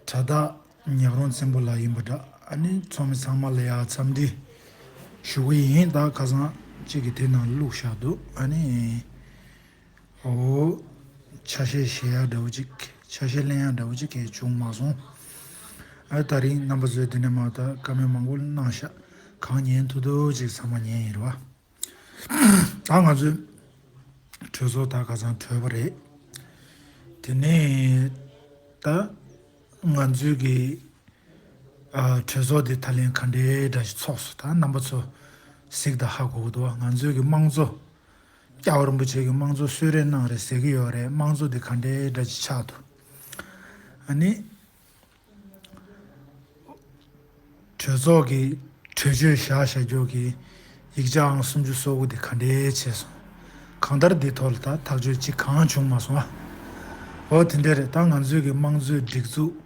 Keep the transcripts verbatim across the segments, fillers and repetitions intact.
དྲ་བདག་ཉག་རོང་བཙན་པོ་ལགས་ཡིན་པ་འདྲ། ཨ་ནི་ཚོགས་མི་ཚང་མ་ལ་ཡ་འཚམས་འདྲི་ཞུ་གི་ཡིན། ད་ཁ་སང་གཅིག་གི་དེ་ནང་བླུགས་བཞག་འདུག་ཨ་ནི་འོ་ཆ་ཤས་བཞེས་ཡག་འདྲ་བོ་ཅིག་ཆ་ཤས་ལེན་ཡག་འདྲ་བོ་ཅིག་གས་བྱུང་མ་སོང་། ཨ་ད་རིང་རྣམ་པ་ཚོས་དེ་ནས་མ་ད་བཀའ་མོལ་མང་པོ་གནང་ཤག་གང་ཉན་ཐུབ་ཐུབ་ཅིག་ཚང་མ་ཉན་ཡིན་རེད་བ། ད་ང་ཚོའི་གྲོས་ཚོགས་ད་ཁ་སང་གྲོལ་བ་རེད། དེ་ནས་ད་ང་ཚོའི་གི་ཨ་གྲོས་ཚོགས་དེ་ད་ལན་ག་འདྲའི་འདྲ་ཞིག་ཚོགས་སོང་། ད་རྣམ་པ་ཚོ་གཟིགས་དང་ཧ་གོ་གི་འདུག་བ། ང་ཚོའི་གི་དམངས་གཙོ་རྒྱལ་བ་རིན་པོ་ཆེ་གི་དམངས་གཙོ་གསོལ་རས་གནང་རེད་ཟེར་གི་ཡོད་རེད། དམངས་གཙོ་དེ་ག་འདྲའི་འདྲ་ཞིག་ཆགས་འདུག་ཨ་ནི། གྲོས་ཚོགས་ཀྱི་གྲོས་ཆོད་བཞག་བཞག་རྒྱུ་གི་ཡིག་ཆའང་སུམ་ཅུ་སོ་དགུ་དེ་ག་འདྲའི་བྱས་སོང་། གང་ལྟར་འདི་ཐོག་ལ་ད་ཐག་གཅོད་ཅིག་གང་བྱུང་མ་སོང་ཨ། འོ་དེ་འདྲ་རེད། ད་ང་ཚོའི་གི་དམངས་གཙོའི་སྒྲིག་འཛུགས།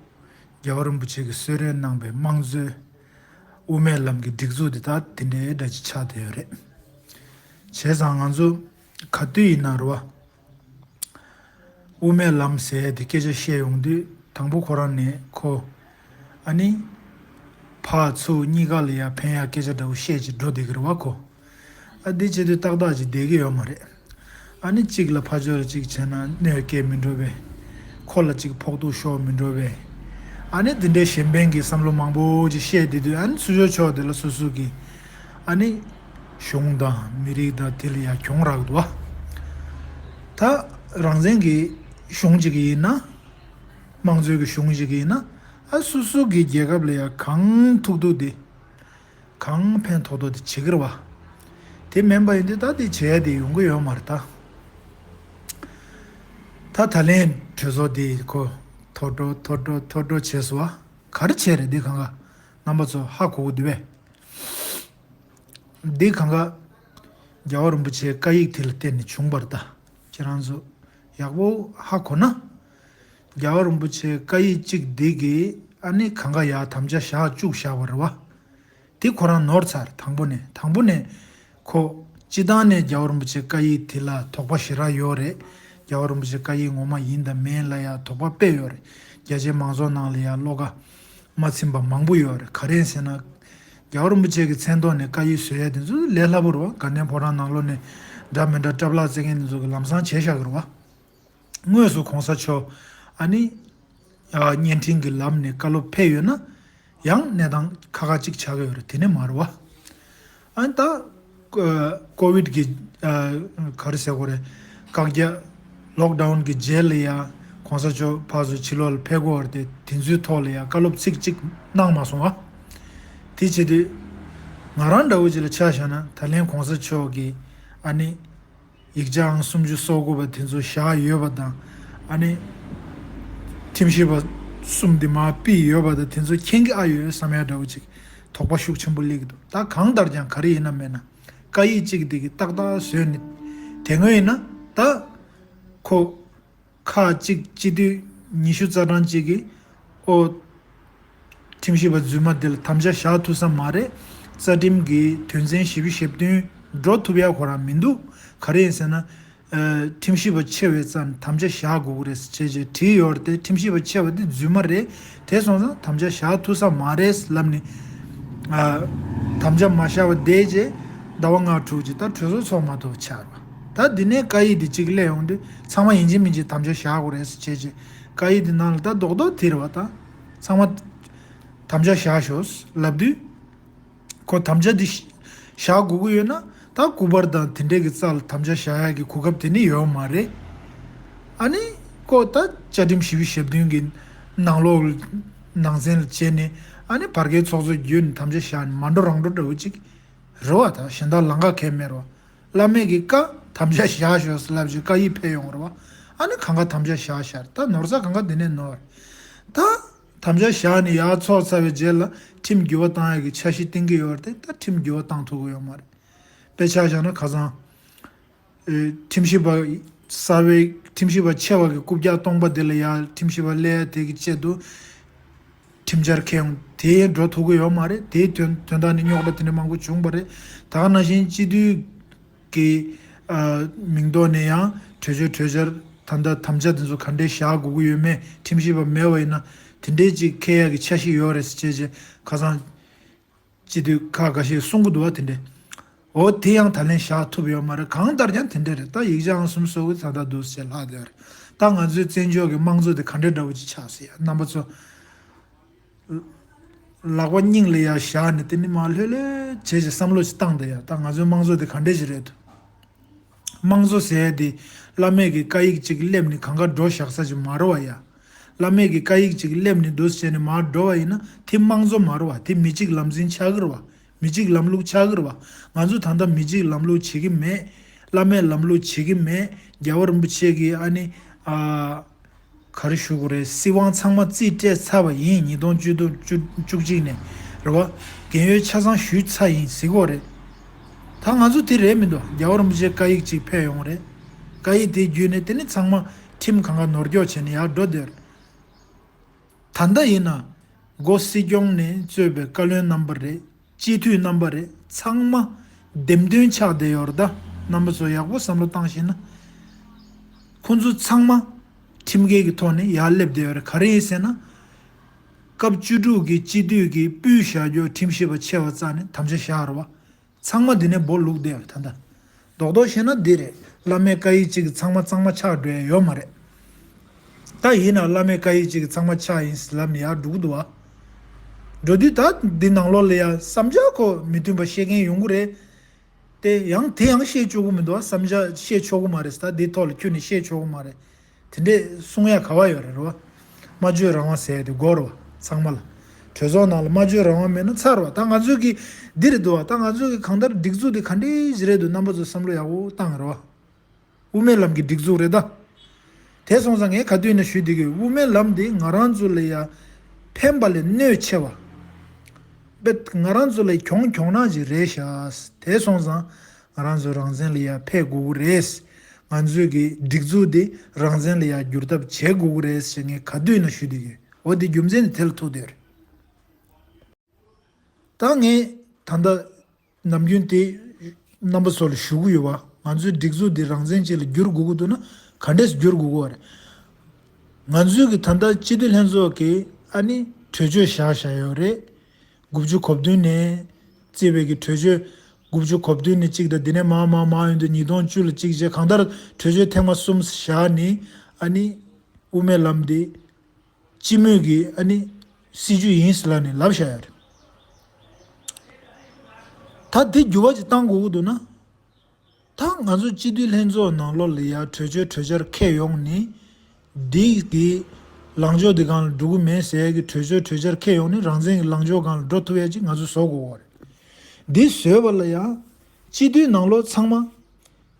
རྒྱལ་བ་རིན་པོ་ཆེ་གིས་གསོལ་རས་གནང་པའི་དམངས་གཙོའི་དབུ་མའི་ལམ་གྱི་སྒྲིག་འཛུགས་འདི་ད་དེ་འདྲའི་འདྲ་ཅིག་ཆགས་བསྡད་ཡོད་རེད། བྱས་ཙང་ང་ཚོ་ག་དུས་ཡིན་ན་རེད་བ། དབུ་མའི་ལམ་ཟེར་ཡ་དེ་སྐད་ཆ་བཤད་ཡོང་དུས་དང་པོ་ཁོ་རང་ནས་ཁོ། ཨ་ནི། ཕར་ཚུར་གཉིས་ཀ་ལ་ཡ་ཕན་ཡ་སྐད་ཆ་འདྲ་བོ་བཤད་ཅིག་འགྲོ་བསྡད་ཀྱི་རེད་བ་ཁོ། ཨ་འདི་བྱེད་དུས་ཏག་ཏག་ཅིག་བསྡད་ཀྱི་ཡོད་མ་རེད། ཨ་ནི་གཅིག་ལ་ཕར་ཕྱོགས་ལ་གཅིག་བྱས་ན་གནོད་སྐྱེལ་མི་འགྲོ་བས། ཁོ་ལ་གཅིག་ཕོག་ཐུག་ཤོར་མི་འགྲོ་བས། ཨ་ནི་འདི་འདྲའི་གཞན་ཕན་གྱི་བསམ་བློ་མང་པོ་ཅིག་བཤད་བསྡད་དུས་ཨ་ནི་ཚུར་ཕྱོགས་ཕྱོགས་དེ་ལ་སོ་སོ་གི། ཨ་ནི། གཞུང་དང་མི་རིགས་དང་དེ་ལ་ཡ་གྱོང་རག་འདུག་བ། ད་རང་བཙན་གྱི་གཞུང་ཅིག་ཡིན་ན། དམངས་གཙོའི་གི་གཞུང་ཞིག་ཡིན་ན། ཨ་སོ་སོ་གི་རྒྱལ་ཁབ་ལ་ཡ་གང་ཐུབ་ཐུབ་དེ། གང་ཕན་ཐོགས་ཐོགས་དེ་བྱེད་ཀྱི་རེད་བ། དེ་མིན་པ་ཡིན་དུས་ད་དེ་བྱས་ཏེ་ཡོང་གི་ཡོད་མ་རེད་ད། ད་ད་ལན་གྲོས་ཚོགས་དེ་ཁོ་ཐོར་འགྲོ་ཐོར་འགྲོ་ཐོར་འགྲོ་བྱས་སོང་བ། ག་རེ་བྱས་རེད་འདི་གང་ག་རྣམ་པ་ཚོ་ཧ་གོ་གི་འདུག་བས། འདི་གང་ག་རྒྱལ་བ་རིན་པོ་ཆེའི་བཀའ་ཡིག་དེ་ལ་བརྟེན་ནས་བྱུང་བ་རེད་ད། ཁྱེད་རང་ཚོ་ཡག་པོ་ཧ་གོ་ན། རྒྱལ་བ་རིན་པོ་ཆེའི་བཀའ་ཡིག་གཅིག་འདི་གིས་ཨ་ནི་གང་ག་ཡ་དམ་བཅའ་བཞག་བཅུག་བཞག་པ་རེད་བ། དེ་ཁོ་རང་ནོར་ཚར། དང་པོ་ནས་དང་པོ་ནས་ཁོ་སྤྱི་བཏང་ནས་རྒྱལ་བ་རིན་པོ་ཆེ་བཀའ་ཡིག་དེ་ལ་དོགས་པ་ཞེ་དྲག་ཡོད་རེད། རྒྱལ་བ་རིན་པོ་ཆེ་བཀའ་ཡིག་ངོ་མ་ཡིན་དང་མིན་ལ་ཡང་དོགས་པ་དཔེ་ཡོད་རེད། རྒྱ་ཆེའི་མང་ཚོགས་ནང་ལ་ཡང་བློ་ཁ་མ་ཚིམ་པ་མང་པོ་ཡོད་རེད། ག་རེ་ཟེར་ན། རྒྱལ་བ་རིན་པོ་ཆེ་གི་མཚན་ཐོག་ནས་བཀའ་ཡིག་བཟོ་ཡས་དེ་ཚོ་ལས་སླ་པོ་རེད་བ། དགའ་ལྡན་ཕོ་བྲང་ནང་ལོགས་ནས་འདྲ་མི་འདྲ་སྐྲ་ལག་རྩེ་མཁན་དེ་ཚོ་གི་ལམ་སང་བྱས་བཞག་གི་རེད་བ། དངོས་སུ་གོང་ས་མཆོག་ཨ་ནི། ཨ་བརྙན་འཕྲིན་གྱི་ལམ་ནས་བཀའ་སློབ་ཕེབས་ཡོད་ན། ཡང་གནས་སྟངས་ཁག་ཁག་ཅིག་ཆགས་ཀྱི་ཡོད་རེད། དེ་ནས་མ་རེད་བ། ཨ་ནི་ད། ཀོ་ཀོ་བིད་ཀྱི་ཨ་ག་རེ་ཟེར་དགོས་རེད། བཀག་རྒྱ། ལོག་ཌའུན་གྱི་རྗེས་ལ་ཡ། གོང་ས་མཆོག་ཕར་ཚུར་ཕྱི་ལོགས་ལ་ཕེབས་དགོས་རེད་དེ། དེ་ཚོའི་ཐོག་ལ་ཡ་བཀའ་སློབ་ཚིག་གཅིག་གནང་མ་སོང་བ། དེ་བྱེད་དུས། ང་རང་འདྲ་བོ་ཅིག་ལ་ཆ་བཞག་ན་ད་ལན་གོང་ས་མཆོག་གིས་ཨ་ནི། ཡིག་ཆའང་སུམ་ཅུ་སོ་དགུ་པ་དེ་ཚོ་བཞག་ཡོད་པ་དང་། ཨ་ནི། ཁྲིམས་ཞིབ་པ་གསུམ་དེ་མར་ཕུད་ཡོད་པ་དང་། དེ་ཚོ་མཁྱེན་གྱི་ཨ་ཡོད་བསམ་ཡ་འདྲ་བོ་ཅིག་དོགས་པ་ཤུགས་ཆེན་པོ་སླེབས་ཀྱི་འདུག་ད་གང་ལྟར་ཀྱང་ག་རེ་ཡིན་ན་མེད་ན། བཀའ་ཡིག་གཅིག་དེ་གི་ཏག་ཏག་བཟོས་ནས། དེ་སྔོན་ཡིན་ན་ད། ཁོ། ཁག་གཅིག་སྤྱི་འཐུས་ཉི་ཤུ་རྩ་གྲངས་གཅིག་གིས། ཨོ། ཁྲིམས་ཞིབ་པ་རྫུན་མ་དེ་ལ་དམ་བཅའ་བཞག་ཐུབ་ས་མ་རེད། རྩ་ཁྲིམས་ཀྱི་དོན་ཚན་བཞི་བཅུ་ཞེ་བདུན་འགྲོ་ཐུབ་ཡ་ཁོ་རང་མི་འདུག་ག་རེ་ཡིན་ཟེར་ན། ཨ། ཁྲིམས་ཞིབ་པ་ཆེ་བའི་རྩ་ནས་དམ་བཅའ་བཞག་དགོས་ཀྱི་རེད་ཟེར་བྱས་བྱས་བྲིས་ཡོད་རེད་དེ། ཁྲིམས་ཞིབ་པ་ཆེ་བ་དེ་རྫུན་མ་རེད། དེ་སོང་ཙང་དམ་བཅའ་བཞག་ཐུབ་ས་མ་རེད་ལབ་ནས། ཨ། དམ་བཅའ་མ་བཞག་པ་བསྡད་རྗེས་ཟླ་བ་ལྔ་དྲུག་ཅིག་ད་གྲོས་ཚོགས་ཚོགས་མ་ཐུབ་པ་ཆགས་རེད་བ། ད་འདི་ནས་བཀའ་ཡིག་འདི་གཅིག་སླེབས་ཡོང་དུས་ཚང་མ་ཡིན་གཅིག་མིན་གཅིག་དམ་བཅའ་བཞག་དགོས་རེད་ཟེར་བྱས་བྱས། བཀའ་ཡིག་འདི་ནང་ལ་ད་རྡོག་རྡོག་དེ་རེད་བ། ད་ཚང་མ་དམ་བཅའ་བཞག་ཤོག་ལབ་དུས། ཁོ་དམ་བཅའ་འདི་བཞག་དགོས་ཀྱི་ཡོད་ན། ད་སྐུ་པར་དང་དེ་འདྲས་ཀྱི་རྩ་ལ་དམ་བཅའ་བཞག་ཡག་གི་གོ་སྐབས་དེ་ནི་ཡོད་མ་རེད། ཨ་ནི། ཁོ་ད་བཅའ་ཁྲིམས་བཞི་བཅུ་ཞེ་བདུན་གྱི་ནང་ལོགས་ནང་ཚན་ལ་བྱས་ནས། ཨ་ནི་བར་བརྒལ་ཚོགས་གཙོ་བརྒྱུད་ནས་དམ་བཅའ་བཞག་ནས་མ་འགྲོ་རང་འགྲོ་འདྲ་བོ་ཅིག་རེད་བ། ད་གཞན་དག་ལམ་ཁ་གང་ཡང་མེད་རེད་བ། བླ་མེད་ཀྱི་བཀའ་དམ་བཅའ་བཞག་ཤོག་ལབ་བྱས་བཀའ་ཡིག་ཕེབས་ཡོང་རེད་བ། ཨ་ནི་གང་ག་དམ་བཅའ་བཞག་ཤར། ད་ནོར་ས་གང་ག་དེ་ནས་ནོར། ད་དམ་བཅའ་བཞག་ནས་ཡར་ཚོགས་ཚར་བའི་རྗེས་ལ་ཁྲིམས་འགྱུར་བ་བཏང་ཡག་གི་འཆར་གཞི་བཏིང་གི་ཡོད་རེད་དེ། ད་ཁྲིམས་འགྱུར་བ་བཏང་ཐུབ་ཀྱི་ཡོད་མ་རེད། དཔེ་ཆ་བཞག་ན་ཁ་སང་། ཨེ། ཁྲིམས་ཞིབ་པ་གསར་བའི་ཁྲིམས་ཞིབ་པ་ཆེ་བ་གི་རྐུབ་བཀྱག་སྟོང་པ་དེ་ལ་ཡ་ཁྲིམས་ཞིབ་པ་སླེབས་ཡ་དེ་གི་ཆེད་དུ། ཁྲིམས་འཆར་འཁྱེར་ཡོང་དེ་འགྲོ་ཐུབ་ཀྱི་ཡོད་མ་རེད། དེའི་དོན་དོན་དག་ནི་རྙོག་དྲ་དེ་འདྲ་མང་པོ་བྱུང་བ་རེད། ད་ག་ནང་བཞིན་སྤྱི་འཐུས་ཀྱི་ཨ་མིང་ཐོག་ནས་ཡང་གྲོས་ཆོད་གྲོས་འཆར་ད་ལྟ་དམ་བཅའ་དེ་ཚོ་ག་འདྲས་བཞག་དགོས་ཀྱི་ཡོད་མེད། ཁྲིམས་ཞིབ་པ་མེད་པ་ཡིན་ན་ དེ་འདྲའི་ཅིག་ཁེལ་ཡག་གི་འཆར་གཞི་ཡོད་རེད་ཟེར་བྱས་བྱས་ཁ་སང་སྤྱི་འཐུས་ཁག་འགའ་ཤས་གསུང་གི་འདུག་བ། དེ་འདྲས། འོ་དེ་ཡང་ད་ལན་བཞག་ཐུབ་ཡོད་མ་རེད། གང་ལྟར་ཀྱང་དེ་འདྲས་རེད། ད་ཡིག་ཆ་ཨང་གསུམ་སོགས་ཀྱི་ད་ལྟ་འདུག་ཟེར་ལྷག་བསྡད་རེད། ད་ང་ཚོའི་བཙན་བྱོལ་གྱི་དམངས་གཙོ་དེ་ག་འདྲས་འདྲ་བོ་ཅིག་ཆགས་ཟེར་ཡ། རྣམ་པ་ཚོ་ལག་པ་སྙིང་ལ་ཡ་བཞག་ནས་དེ་ནི་མ་ལྷོད་ལྷོད་བྱས་བྱས་བསམ་བློ་ཅིག་བཏང་བསྡད་ཡ། ད་ང་ཚོའི་དམངས་གཙོ་དེ་ག་འདྲས་ཅིག་རེད་འདུག་དམངས་གཙོ་ཟེར་ཡ་དེ་བླ་མེད་ཀྱི་བཀའ་ཡིག་ཅིག་སླེབས་ནས་གང་ག་འགྲོ་བཞག་ས་ཅིག་མ་རེད་བ་ཡ། བླ་མེད་ཀྱི་བཀའ་ཡིག་ཅིག་སླེབས་ནས་འདུག་བྱས་ནས་མར་འགྲོ་བ་ཡིན་ན་དེ་དམངས་གཙོ་མ་རེད་བ། དེ་མི་གཅིག་ལམ་འཛིན་ཆགས་ཀྱི་རེད་བ། མི་གཅིག་ལམ་ལུགས་ཆགས་ཀྱི་རེད་བ། ང་ཚོ་ད་ལྟ་མི་གཅིག་ལམ་ལུགས་བྱེད་ཀྱི་མེད། བླ་མེད་ལམ་ལུགས་བྱེད་ཀྱི་མེད། རྒྱལ་བ་རིན་པོ་ཆེ་གིས་ཨ་ནི་ཨ་ག་རེ་ཞུ་དགོས་རེད། སྲིད་དབང་ཚང་མ་རྩིས་སྤྲད་ཚར་བ་ཡིན། ཉིས་སྟོང་བཅུ་དྲུག་བཅུ་བཅུ་གཅིག་ནས་རེད་བ། རྒན་ཡོལ་ཆ་ཚང་ཞུས་ཚར་ཡིན་ཟེར་གྱི་ཡོད་རེད། ད་ང་ཚོ་དེ་རེད་མི་འདུག་རྒྱལ་བ་རིན་པོ་ཆེའི་བཀའ་ཡིག་ཅིག་ཕེབས་ཡོང་རེད། བཀའ་ཡིག་དེ་བརྒྱུད་ནས་དེ་ནི་ཚང་མ་ཁྲིམས་གང་ག་ནོར་སྐྱོག་བྱས་ནས་ཡར་འགྲོ་བསྡད་རེད། ད་ལྟ་ཡིན་ན་འགོ་སྲིད་སྐྱོང་ནས་གཙོས་པའི་བཀའ་བློན་རྣམ་པ་རེད། སྤྱི་འཐུས་རྣམ་པ་རེད། ཚང་མ་འདེམས་ཐོན་ཆགས་བསྡད་ཡོད་རེད། ད་རྣམ་པ་ཚོ་ཡག་པོ་བསམ་བློ་བཏང་ཤེས་ན། ཁོང་ཚོ་ཚང་མ་ཁྲིམས་འགལ་གྱི་ཐོག་ནས་ཡར་སླེབས་བསྡད་ཡོད་རེད། ག་རེ་ཡིན་ཟེར་ན། སྐབས་བཅུ་དྲུག་གི་སྤྱི་འཐུས་ཀྱི་སྤུས་བཞག་རྒྱུ་ཁྲིམས་ཞིབ་པ་ཆེ་བ་རྩ་ནས་དམ་བཅའ་བཞག་རེད་བ། ཚང་མ་འདི་ནས་སྦོ་ལུག་བསྡད་ཡོད་རེད་ད་ལྟ། རྡོག་རྡོག་བཤད་ན་འདི་རེད། བླ་མའི་བཀའ་ཡིག་གཅིག་གིས་ཚང་མ་གཙང་མ་ཆགས་འགྲོ་ཡ་ཡོད་མ་རེད། ད་ཡིན་ན་བླ་མའི་བཀའ་ཡིག་གཅིག་གིས་ཚང་མ་ཆགས་ཡིན་ལབ་ནས་ཡར་འགྲོ་གི་འདུག་བ། འགྲོ་དུས་ད་འདི་ནང་ལོགས་ལ་ཡ་བསམ་འཆར་ཁོ་མི་མཐུན་པ་བཤད་མཁན་ཡོང་གི་རེད། དེ་ཡང་དེ་ཡང་བཤད་ཆོག་གི་མི་འདུག་བ། བསམ་འཆར་བཤད་ཆོག་གི་མ་རེད་ཟེར། ད་འདི་ཐོག་ལ་ཁྱོན་ནས་བཤད་ཆོག་གི་མ་རེད། དེ་འདྲས་གསུང་ཡ་ག་བ་ཡོད་རེད་རོ། སྨྲ་བརྗོད་རང་དབང་ཟེར་ཡ་དེ་དགོས་རེད་བ། ཚང་མ་ལ། གྲོས་ཚོགས་ནང་ལ་སྨྲ་བརྗོད་རང་དབང་མེད་ན་ཚར་བ། ད་ང་ཚོས་ཀྱི་འདི་རེད་འདུག་བ། ད་ང་ཚོས་ཀྱི་གང་ལྟར་སྒྲིག་འཛུགས་དེ་ག་འདྲས་ཞིག་རེད་འདུག་རྣམ་པ་ཚོ་བསམ་བློ་ཡག་པོ་བཏང་རེད་བ། དབུ་མའི་ལམ་གྱི་སྒྲིག་འཛུགས་རེད་ད། དེ་སོང་ཙང་ངས་ག་དུས་ནས་ཞུས་བསྡད་ཀྱི་ཡོད། དབུ་མའི་ལམ་འདི་ང་རང་ཚོ་ལ་ཡ་ཕན་པ་ལས་གནོད་ཆེ་བ། དཔེ་ང་རང་ཚོ་ལ་གྱོང་གྱོང་ནག་ཅིག་རེད་ཤག་དེ་སོང་ཙང་ང་རང་ཚོ་རང་བཙན་ལ་ཡ་ཕེབས་དགོས་ཀྱི་རེད། ང་ཚོའི་གི་སྒྲིག་འཛུགས་འདི་རང་བཙན་ལ་ཡ་བསྒྱུར་ཐབས་བྱེད་དགོས་ཀྱི་རེད་ཞེས་ངས་ག་དུས་ནས་ཞུས་བསྡད་ཀྱི་ཡོད། འོ་དེ་རྒྱུ་མཚན་ནི་དེ་ལ་ཐུག་བསྡད་ཡོད་རེད། ད་ངས་ད་ལྟ་ནམ་རྒྱུན་དེ་རྣམ་པ་ཚོ་ལ་ཞུ་གི་ཡོད་བ། ང་ཚོའི་སྒྲིག་འཛུགས་འདི་རང་བཙན་ཅིག་ལ་བསྒྱུར་དགོས་ཀྱི་འདུག་ན་ག་འདྲས་བསྒྱུར་དགོས་ཀྱི་རེད། ང་ཚོའི་གི་ད་ལྟ་སྤྱི་འཐུས་ལྷན་ཚོགས་ཀྱི་ཨ་ནི་གྲོས་ཆོད་བཞག་བཞག་ཡོད་རེད། དགུ་བཅུ་གོ་བདུན་ནས་བརྩིས་པའི་གི་གྲོས་ཆོད། དགུ་བཅུ་གོ་བདུན་ནས་གཅིག་དང་དེ་ནས་མར་མར་མར་ཡོང་དུས་ཉིས་སྟོང་བཅུ་ལ་གཅིག་བྱས། གང་ལྟར་གྲོས་ཆོད་ཐེངས་མ་གསུམ་བཞག་ནས་ཨ་ནི་དབུ་མའི་ལམ་འདི་སྤྱི་མོས་ཀྱི་ཨ་ནི་སྲིད་ཇུས་ཡིན་ཟེར་ལབ་ནས་ལབ་བཞག་ཡོད་རེད། ད་འདི་འགྱུར་བ་ཅིག་བཏང་དགོས་ཀྱི་འདུག་ན། ད་ང་ཚོ་སྤྱི་འཐུས་ལྷན་ཚོགས་ནང་ལོགས་ལ་ཡ་གྲོས་ཆོད་གྲོས་འཆར་འཁྱེར་ཡོང་ནས་འདི་གི་ལངས་ཕྱོགས་འདི་སྒང་ལ་འགྲོ་གི་མེད་ཟེར་ཡ་གི་གྲོས་ཆོད་གྲོས་འཆར་འཁྱེར་ཡོང་ནས་རང་བཙན་གྱི་ལངས་ཕྱོགས་སྒང་ལ་འགྲོ་ཐུབ་ཡ་ཅིག་ང་ཚོ་བཟོ་དགོས་པ་རེད། འདི་བཟོས་པ་ལ་ཡ་སྤྱི་འཐུས་ནང་ལོགས་ཚང་མ་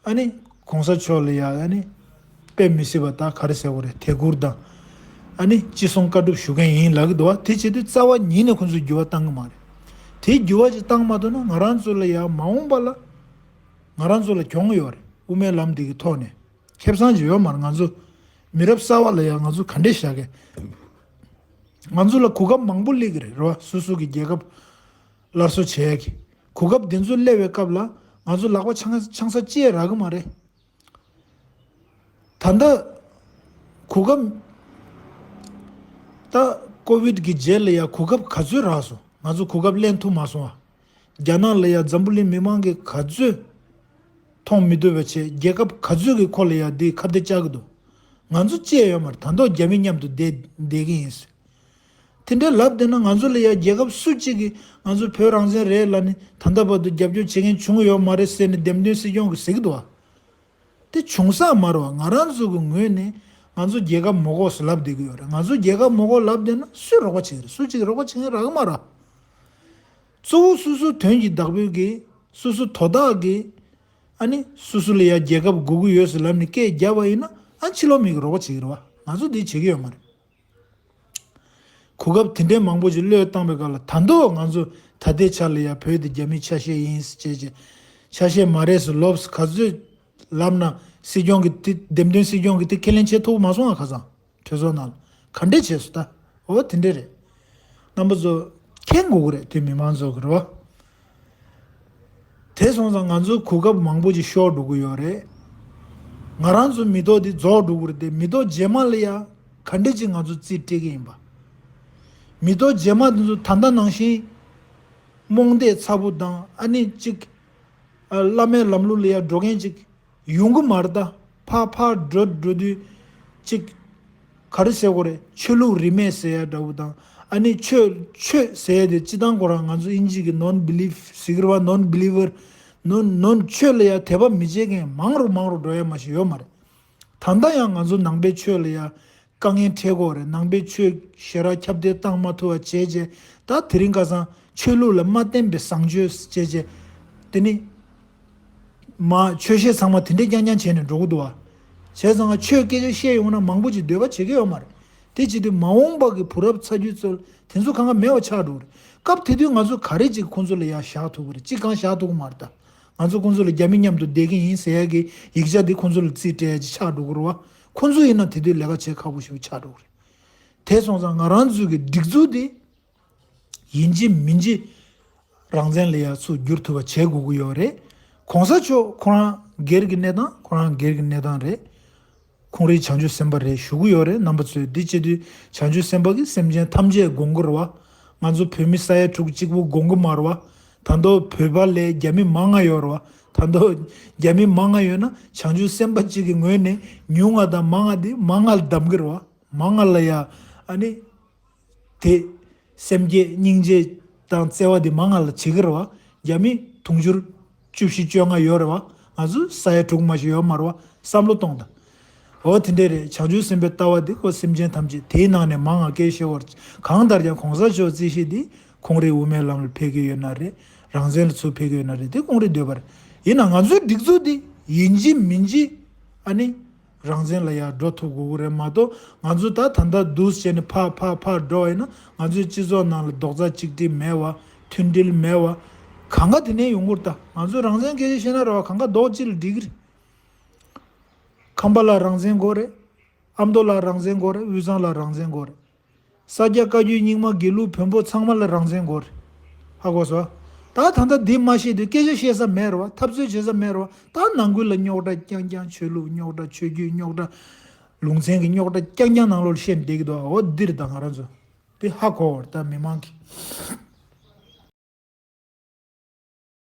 ཨ་ནི་གོང་ས་མཆོག་ལ་ཡ་ཨ་ནི་དཔེ་མི་སྲིད་པ་ད་ག་རེ་ཟེར་དགོས་རེད། དད་བཀུར་དང་ཨ་ནི་ཅི་གསུང་བཀའ་སྒྲུབ་ཞུ་མཁན་ཡིན་ལབ་ཀྱི་འདུག་བ། དེ་བྱེད་དུས་རྩ་བ་ཉིད་ནས་ཁོང་ཚོས་འགྱུར་བ་བཏང་གི་མ་རེད། དེ་འགྱུར་བ་ཅིག་བཏང་མ་ཐུབ་ན་ང་རང་ཚོ་ལ་ཡ་མ་འོངས་པ་ལ་ང་རང་ཚོ་ལ་གྱོང་ཡོད་རེད། དབུ་མའི་ལམ་འདི་གི་ཐོག་ནས་ཁེ་བཟང་ཅིག་ཡོད་མ་རེད། ང་ཚོ་མི་རབས་གསར་བ་ལ་ཡ་ང་ཚོ་ག་འདྲས་བཞག་གི། ང་ཚོ་ལ་གོ་སྐབས་མང་པོ་སླེབས་ཀྱི་རེད་རོ། སོ་སོ་གི་རྒྱལ་ཁབ་སླར་གསོ་བྱེད་ཡ་གི་གོ་སྐབས་འདི་ཚོ་སླེབས་པའི་སྐབས་ལ་ང་ཚོ་ལག་པ་འཆང་འཆང་ས་ཅི་ཡང་རག་གི་མ་རེད། ད་ལྟ་གོ་སྐབས་ད་ཀོ་བིད་ཀྱི་རྗེས་ལ་ཡ་གོ་སྐབས་ག་ཚོད་རག་སོང་། ང་ཚོ་གོ་སྐབས་ལེན་ཐུབ་མ་སོང་ཨ། རྒྱ་ནག་ལ་ཡ་འཛམ་བུ་གླིང་མི་མང་གིས་ག་ཚོད་མཐོང་མི་ཐུབ་པ་བྱས། རྒྱལ་ཁབ་ག་ཚོད་ཀྱིས་ཁོ་ལ་ཡ་འདི་ཁ་གཏད་བཅག་གི་འདུག་ང་ཚོ་ཅི་ཡང་ཡོད་མ་རེད། ད་མདོག་རྒྱ་མི་མཉམ་དུ་བསྡད་བསྡད་ཀྱི་ཡིན་ཟེར། དེ་འདྲའི་ལབ་བསྡད་ན་ང་ཚོ་ལ་ཡ་རྒྱལ་ཁབ་སུ་གཅིག་གིས་ང་ཚོ་བོད་རང་བཙན་རེད་ལབ་ནས་ད་ལྟ་བར་དུ་རྒྱབ་སྐྱོར་བྱེད་མཁན་བྱུང་ཡོད་མ་རེད་ཟེར་ནས་འདེམས་ཐོན་སྲིད་སྐྱོང་གིས་ཟེར་གྱི་འདུག་བ། དེ་བྱུང་ས་མ་རེད་བ། ང་རང་ཚོ་གི་ངོས་ནས་ང་ཚོ་རྒྱལ་ཁབ་མ་དགོས་ཟེར་ལབ་བསྡད་ཀྱི་ཡོད་རེད། ང་ཚོ་རྒྱལ་ཁབ་མ་དགོས་ལབ་བསྡད་ན་སུས་རོགས་པ་བྱེད་ཀྱི་རེད། སུ་གཅིག་གིས་རོགས་པ་བྱེད་མཁན་རག་གི་མ་རེད། གཙོ་བོ་སོ་སོའི་དོན་གྱི་བདག་པོས་ཀྱིས་སོ་སོ་དོ་བདག་གིས་ཨ་ནི་སོ་སོ་ལ་ཡ་རྒྱལ་ཁབ་དགོས་ཀྱི་ཡོད་ཟེར་ལབ་ནས་སྐད་རྒྱབ་པ་ཡིན་ན་ཨ་ཕྱི་ལོགས་མི་གིས་རོགས་པ་བྱེད་ཀྱི་རེད་བ། ང་ཚོ་འདི་བྱེད་ཀྱི་ཡོད་མ་རེད། གོ་སྐབས་དེ་འདྲའི་མང་པོ་ཞིག་བློས་བཏང་པའི་སྐབས་ལ་ད་དུང་ང་ཚོ་ད་ལྟའི་ཆ་ལ་ཡ་བོད་དེ་རྒྱ་མིའི་ཆ་ཤས་ཡིན་ཟེར་བྱས་བྱས། ཆ་ཤས་མ་རེད་ཟེར་ལོབས་ག་ཚོད་ལབ་ན་སྲིད་སྐྱོང་གི་དེ་འདེམས་ཐོན་སྲིད་སྐྱོང་གི་དེ་ཁས་ལེན་བྱེད་ཐུབ་མ་སོང་ང་ཁ་སང་། གྲོས་ཚོགས་ནང་ལ་ག་འདྲས་བྱས་སོང་ད། འོ་དེ་འདྲས་རེད། རྣམ་པ་ཚོ་མཁྱེན་དགོས་ཀྱི་རེད། དེ་མི་མང་ཚོ་གི་རེད་བ། དེ་སོང་ཙང་ང་ཚོ་གོ་སྐབས་མང་པོ་ཅིག་ཤོར་འགྲོ་གི་ཡོད་རེད། ང་རང་ཚོ་མི་ཐོག་འདི་རྫོགས་འགྲོ་གི་རེད་དེ། མི་ཐོག་རྗེས་མ་ལ་ཡ་ག་འདྲས་ཅིག་ང་ཚོ་རྩིས་སྤྲད་ཀྱི་ཡིན་པ། མི་ཐོག་རྗེས་མ་དེ་ཚོ་ད་ལྟ་ནང་བཞིན་རྨོངས་དད་ཚ་པོ་དང་ཨ་ནི་གཅིག་ཨ་བླ་མའི་ལམ་ལུགས་ལ་ཡ་འགྲོ་མཁན་གཅིག་ཡོང་གི་མ་རེད་ད། ཕར་ཕར་འགྲོ་འགྲོ་དུས་གཅིག་ག་རེ་ཟེར་དགོས་རེད། ཆོས་ལུགས་རིས་མེད་ཟེར་ཡ་འདྲ་བོ་དང་ཨ་ནི་ཆོས་ཆོས་ཟེར་ཡ་དེ་སྤྱི་བཏང་ཁོ་རང་ང་ཚོ་དབྱིན་ཇི་གི་non belief ཟེར་གི་རེད་བ། non believer non non ཆོས་ལ་ཡ་དད་པ་མི་བྱེད་མཁན་མང་རུ་མང་རུ་འགྲོ་ཡ་མ་ཞིག་ཡོད་མ་རེད། ད་ལྟ་ཡང་ང་ཚོ་ནང་པའི་ཆོས་ལ་ཡ་དཀའ་ངལ་འཕྲད་ཀྱི་ཡོད་རེད། ནང་པའི་ཆོས་ཞེ་དྲག་ཁྱབ་གདལ་བཏང་མ་ཐུབ་པ་བྱས་རྗེས། ད་དེ་རིང་ཁ་སང་ཆོས་ལུགས་ལ་མ་བརྟེན་པའི་བཟང་སྤྱོད་བྱས་རྗེས། དེ་ནི་མ་ཆོས་བཤད་ཚང་མ་དེ་འདྲས་རྐྱང་རྐྱང་བྱས་ནས་འགྲོ་གི་འདུག་བ། བྱས་ཙང་ང་ཆོས་སྐད་ཆ་བཤད་ཡོང་ན་མང་པོ་ཅིག་འདོད་པ་བྱེད་ཀྱི་ཡོད་མ་རེད། དེ་བྱེད་དུས་མ་འོངས་པ་གི་བུ་རབས་ཚ་རྒྱུད་ཚོ་དེ་ཚོ་གང་ག་མེད་པ་ཆགས་འགྲོ་གི་རེད། སྐབས་དེ་དུས་ང་ཚོ་ག་རེ་ཅིག་ཁོང་ཚོ་ལ་ཡ་བཞག་ཐུབ་ཀྱི་རེད། ཅིག་གང་བཞག་ཐུབ་ཀྱི་མ་རེད་ད། ང་ཚོ་ཁོང་ཚོ་ལ་རྒྱ་མི་མཉམ་དུ་བསྡད་ཀྱི་ཡིན་ཟེར་ཡ་གི་ཡིག་ཆ་དེ་ཁོང་ཚོ་ལ་རྩིས་སྤྲད་ཡ་ཅིག་ཆགས་འགྲོ་གི་རེད་བ། ཁོང་ཚོ་ཡིན་ན་དེ་དུས་ལས་ཀ་བྱེད་ཁག་པོ་ཞིག་ཆགས་འགྲོ་གི་རེད། དེ་སོང་ཙང་ང་རང་ཚོའི་གི་སྒྲིག་འཛུགས་དེ་ཡིན་གཅིག་མིན་གཅིག་རང་བཙན་ལ་ཡ་ཚུར་བསྒྱུར་ཐུབ་པ་བྱེད་དགོས་ཀྱི་ཡོད་རེད། གོང་ས་མཆོག་ཁོ་རང་སྒེར་གྱི་གནས་སྟངས་ཁོ་རང་སྒེར་གྱི་གནས་སྟངས་རེད། ཁོང་རང་བྱང་ཆུབ་སེམས་དཔའ་རེད་ཞུ་གི་ཡོད་རེད། རྣམ་པ་ཚོས་འདི་བྱེད་དུས་བྱང་ཆུབ་སེམས་དཔའ་གིས་སེམས་ཅན་ཐམས་ཅད་དགོངས་ཀྱི་རེད་བ། ང་ཚོ་བོད་མི་ས་ཡ་དྲུག་གཅིག་པུ་དགོངས་ཀྱི་མ་རེད་བ། ད་དུང་བོད་པ་ལས་རྒྱ་མི་མང་ང་ཡོད་རེད་བ། ད་དུང་རྒྱ་མི་མང་ང་ཡོད་ན་བྱང་ཆུབ་སེམས་དཔའ་གཅིག་གི་ངོས་ནས་ཉུང་ང་དང་མང་ང་དེ་མང་ང་ལ་གདམ་གྱི་རེད་བ། མང་ང་ལ་ཡ་ཨ་ནི། དེ་སེམས་བསྐྱེད་སྙིང་རྗེ་དང་བརྩེ་བ་དེ་མང་ང་ལ་བྱེད་ཀྱི་རེད་བ། རྒྱ་མི་དུང་ཕྱུར་བཅུ་བཞི་བཅོ་ལྔ་ཡོད་རེད་བ། ང་ཚོ་ས་ཡ་དྲུག་མ་ཞིག་ཡོད་མ་རེད་བ། བསམ་བློ་གཏོང་དང་། འོ་དེ་འདྲས་རེད། བྱང་ཆུབ་སེམས་དཔའི་ལྟ་བ་དེ་ཁོ་སེམས་ཅན་ཐམས་ཅད་དེའི་ནང་ནས་མང་ང་སྐད་བཤད་བར། གང་ལྟར་ཀྱང་གོང་ས་མཆོག་རྩིས་བཤད་དེ་ཁོང་རའི་དབུ་མའི་ལམ་ལ་ཕེབས་ཀྱི་ཡོད་ན་རེད། རང་བཙན་ལ་ཚུར་ཕེབས་ཀྱི་ཡོད་ན་རེད། དེ་ཁོང་རའི་འདོད་པ་རེད། ཡིན་ན་ང་ཚོའི་སྒྲིག་འཛུགས་དེ་ཡིན་གཅིག་མིན་གཅིག་ཨ་ནི། རང་བཙན་ལ་ཡར་འགྲོ་ཐུབ་དགོས་ཀྱི་རེད་མ་གཏོགས། ང་ཚོ་ད་ད་ལྟ་འདུག་བྱས་ནས་ཕར་ཕར་ཕར་འགྲོ་བ་ཡིན་ན་ང་ཚོའི་སྤྱི་ཚོགས་ནང་ལ་རྡོག་རྩ་གཅིག་སྒྲིལ་མེད་བ། མཐུན་སྒྲིལ་མེད་བ། གང་ག་དེ་ནས་ཡོང་གི་རེད་ད། ང་ཚོས་རང་བཙན་སྐད་ཆ་བཤད་ན་རེད་བ། གང་ག་རྡོག་གཅིག་ལ་འགྲིག་གི་རེད། ཁམས་པ་ལ་རང་བཙན་དགོས་རེད། ཨ་མདོ་ལ་རང་བཙན་དགོས་རེད། དབུས་གཙང་ལ་རང་བཙན་དགོས་རེད། ས་སྐྱ་བཀའ་བརྒྱུད་རྙིང་མ་དགེ་ལུགས་བོན་པོ་ཚང་མ་ལ་རང་བཙན་དགོས་རེད། ཧ་གོ་སོང་། ད་ད་ལྟ་འདི་མ་ཤེས་དུས་སྐད་ཆ་བཤད་ས་མེད་རེད་བ། འཐབ་རྩོད་བྱེད་ས་མེད་རེད་བ། ད་ནང་ཁུལ་ལ་རྙོག་དྲ་རྐྱང་རྐྱང་། ཆོས་ལུགས་རྙོག་དྲ། ཆོས་བརྒྱུད་རྙོག་དྲ། ལུང་ཚན་གྱི་རྙོག་དྲ་རྐྱང་རྐྱང་ནང་ལོགས་ལ་བཤད་བསྡད་ཀྱི་འདུག་འོ་འདི་རེད་ད་ང་རང་ཚོ། འདི་ཧ་གོ་བ་རེད་ད་མི་མང་གིས།